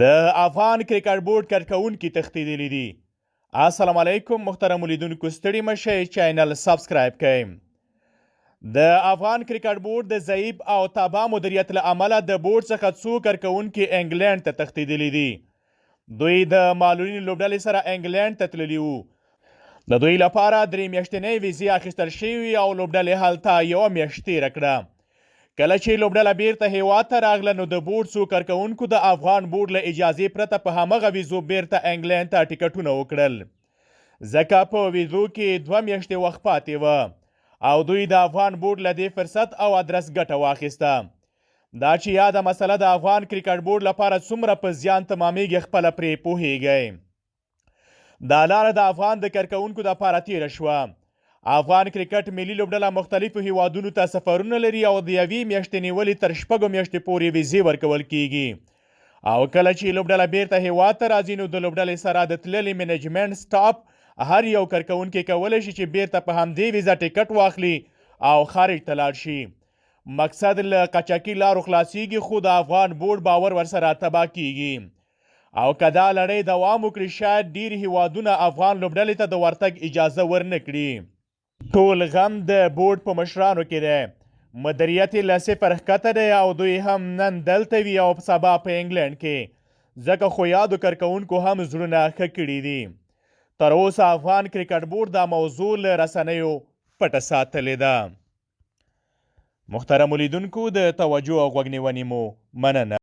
د افغان کرکټ بورډ کارکوونکي تښتېدلي دي. السلام علیکم محترم لیدونکو، ستړي مه شئ، چینل سبسکرایب کړئ. د افغان کرکټ بورډ د ضعیف او تباه مدیریت له امله د بورډ څخه څو کارکوونکي انګلند ته تښتېدلي دي. دوی د معلولینو لوبډلې سره انګلند ته تللي وو. د دوی لپاره 3 میاشتنۍ ویزې اخیستل شوي او لوبډلې هلته یوه میاشت تېره کړه. کله چې لوبډله بیرته هیواد ته راغله نو د بورډ څو کارکوونکو د افغان بورډ له اجازې پرته په همغه ویزو بیرته انګلند ته ټیکټونه وکړل، ځکه په ویزو کې 2 میاشتې وخت پاتې و او دوی د افغان بورډ له دې فرصت او ادرس ګټه واخیسته. دا چې یاده مسله د افغان کرکټ بورډ لپاره څومره په زیان تمامیږي خپله پرې پوهیږئ. دا لاره د افغان د کارکوونکو لپاره تیره شوه. افغان کرکټ ملي لوبډله مختلفو هیوادونو ته سفرونه لري او د یوې میاشتې نیولې تر 6 میاشتې پورې ویزې ورکول کیږي او کله چې لوبډله بیرته هیواد ته راځي نو د لوبډلې سره د تللي منیجمنټ سټاف هر یو کارکوونکی کولی شي چې بیرته په همدې ویزه ټیکټ واخلي او خارج ته لاړ شي. مقصد له قاچاقي لارو خلاصیږي خو د افغان بورډ باور ورسره تباه کیږي او که دا لړۍ دوام وکړي شاید ډیر هیوادونه افغان لوبډلې ته د ورتګ اجازه ورنه کړي. ټول غم د بورډ په مشرانو کې دی، مدیریت یې له صفر ښکته دی او دوی هم نن دلته وي او سبا په انګلنډ کې، ځکه خو یادو کارکوونکو هم زړونه ښه کړي دي. تر اوسه افغان کرکټ بورډ دا موضوع له رسنیو پټه ساتلې ده. محترمو لیدونکو د توجه او غوږنیونې مو مننه.